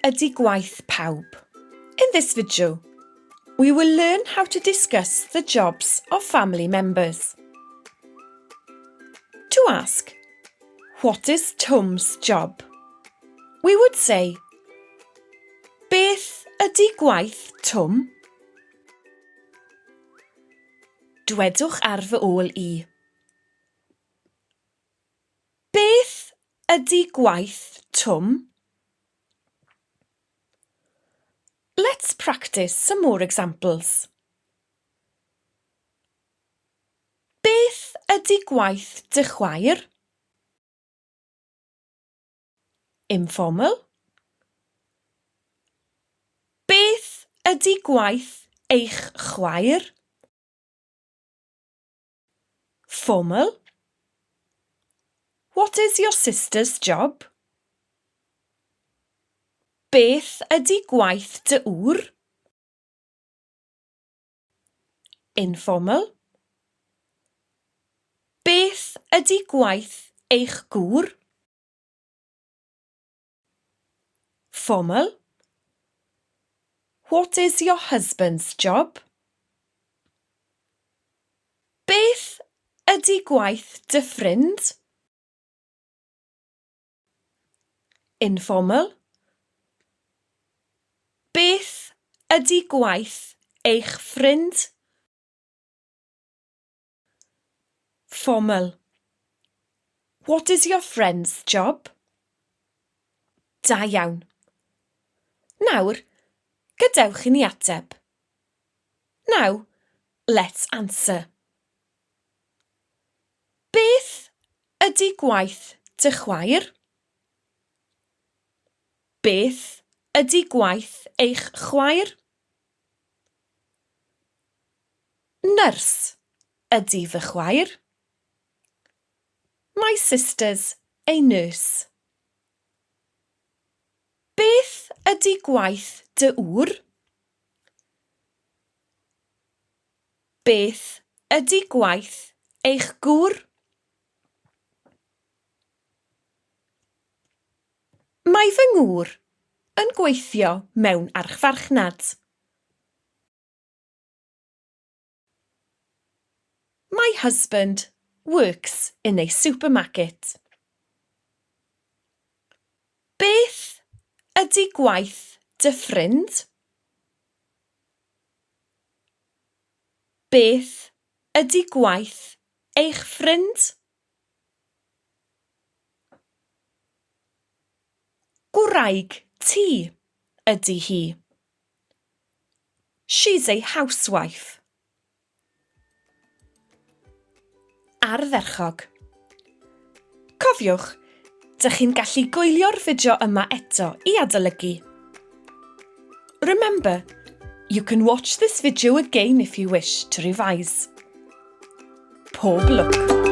ydy gwaith pawb? In this video, we will learn how to discuss the jobs of family members. To ask, what is Twm's job? We would say, Beth ydy gwaith Twm? Dwedwch ar fy ôl i. Beth ydy gwaith Twm? Let's practice some more examples. Beth ydy gwaith dy chwaer? Informal. Beth ydy gwaith eich chwaer? Formal. What is your sister's job? Beth ydy gwaith dy ŵr? Informal. Beth ydy gwaith eich gŵr? Formal. What is your husband's job? Beth ydy gwaith dy ffrind? Informal. Beth ydy gwaith eich ffrind? Formal. What is your friend's job? Da iawn. Nawr, gadewch i ni ateb. Now, let's answer. Beth ydy gwaith dy chwaer? Beth ydy gwaith eich chwaer? Nyrs ydy fy chwaer. My sister's a nurse. Beth ydy gwaith dy ŵr? Beth ydy gwaith eich gŵr? Mae fy ngŵr yn gweithio mewn archfarchnad. My husband works in a supermarket. Beth ydy gwaith dy ffrind? Beth ydy gwaith eich ffrind? Gwraig tŷ ydy hi. She's a housewife. Ardderchog. Cofiwch, dych chi'n gallu gwylio'r fideo yma eto i adolygu. Remember, you can watch this video again if you wish to revise. Pob lwc!